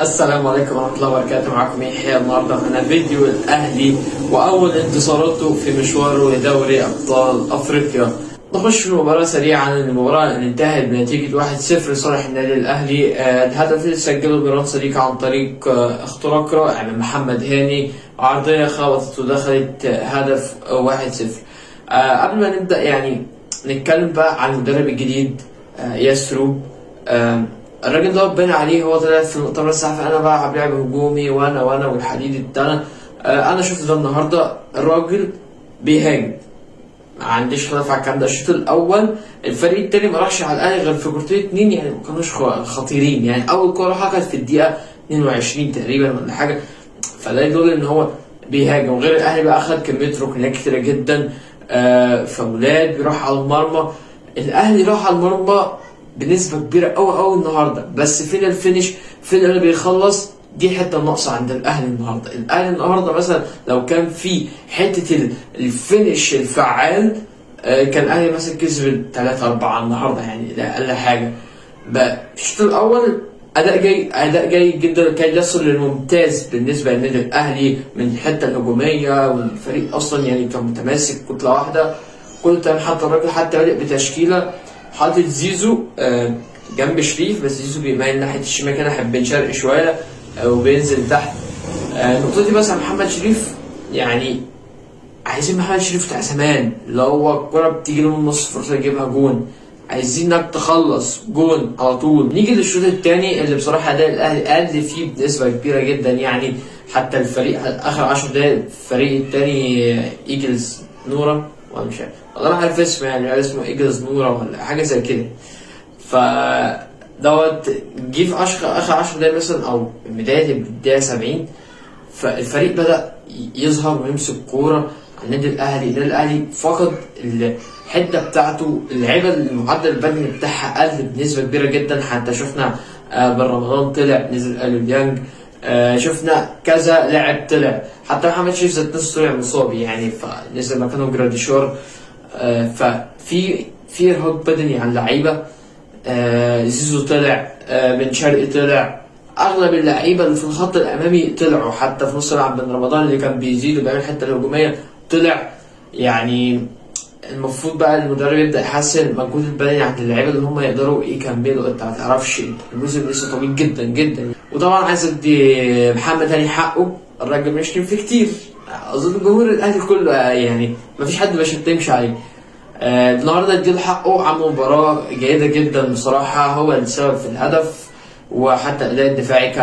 السلام عليكم ورحمة الله وبركاته. معكم يحيى. النهارده معنا فيديو الأهلي وأول انتصاراته في مشواره لدوري أبطال أفريقيا. نخش في المباراة سريعا. المباراة اللي انتهت بنتيجة 1-0 لصالح النادي الأهلي. الهدف اللي سجله ميران صديق عن طريق اختراق رائع من محمد هاني، عرضية خبطت ودخلت، هدف 1-0. قبل ما نبدأ يعني نتكلم بقى عن المدرب الجديد، ياسروب. الراجل ده ربنا عليه، هو طلع في المؤتمر الصحفي انا بلعب لعب هجومي وانا والحديد التاني. انا شفت ده النهارده، الراجل بيهاجم، ما عنديش خلاف على الكلام ده. الشوط الاول الفريق التاني ما راحش على الاهلي غير في كورتين اتنين، يعني ما كانوش خطيرين. يعني اول كورة كانت في الدقيقة 22 تقريبا ولا حاجه، فده يدل ان هو بيهاجم. وغير الاهلي بقى اخد كمية ركنيات كتيرة جدا، فاولات بيروح على المرمى. الاهلي راح على المرمى بنسبة كبيرة قوي قوي النهارده، بس فين ال finish؟ فين اللي بيخلص؟ دي الحتة الناقصة عند الاهلي النهارده. الاهلي النهارده مثلا لو كان في حتة ال finish الفعال، كان الاهلي مثلا كسب 3-4 النهارده، يعني لا اقل حاجه. بقى الشوط الاول اداء جيد، اداء جيد جدا، كان يصل للممتاز بالنسبة للنادي الاهلي من الحتة الهجوميه، والفريق اصلا يعني كان متماسك كتلة واحده، كله تمام. حتى الراجل حتى بادئ بتشكيله حاطط زيزو جنب شريف، بس زيزو بيميل ناحية الشمال كده ناحية بن شرقي شويه، وبينزل تحت. نقطتي بس على محمد شريف، يعني عايزين محمد شريف بتاع زمان اللي هو الكرة بتيجي له من نص فرصة يجيبها جون، عايزينك تخلص جون على طول. نيجي للشوط الثاني اللي بصراحة أداء الأهلي قل فيه بنسبة كبيرة جدا، يعني حتى الفريق آخر 10 دقايق الفريق الثاني إيجلز نورا، ولا مش عارف والله ما عارف اسمه، يعني اسمه إيجلز نورا ولا حاجة زي كده. ف دوت جه في اخر 10 دقايق مثلا او بداية الدقيقة 70، فالفريق بدأ يظهر ويمسك كورة على النادي الأهلي. النادي الأهلي فقد الحدة بتاعته، اللعيبة المعدل البدني بتاعها قل بنسبة كبيرة جدا. حتى شفنا بن رمضان طلع، نزل أليو ديانج، شفنا كذا لاعب طلع، حتى محمد شريف ذات نفسه طلع مصاب يعني، فنزل مكانه جراديشار. ففي ارهاق بدني على اللعيبة. زيزو طلع، بن شرقي طلع، اغلب اللعيبة اللي في الخط الامامي طلعوا، حتى في نص الملعب بن رمضان اللي كان بيزيد وبيعمل الحتة الهجومية طلع. يعني المفروض بقى المدرب يبدا يحسن المجهود البدني عند اللعيبة اللي هم يقدروا يكملوا. انت ما تعرفش، الموسم لسه طويل جدا جدا. وطبعا عايز ادي محمد هاني حقه، الراجل مش فيه كتير، اظن جمهور الاهلي كله يعني ما فيش حد ما شتمش عليه. النهارده اديله حقه، عمل مباراة جيدة جدا بصراحة، هو السبب في الهدف، وحتى الأداء الدفاعي كان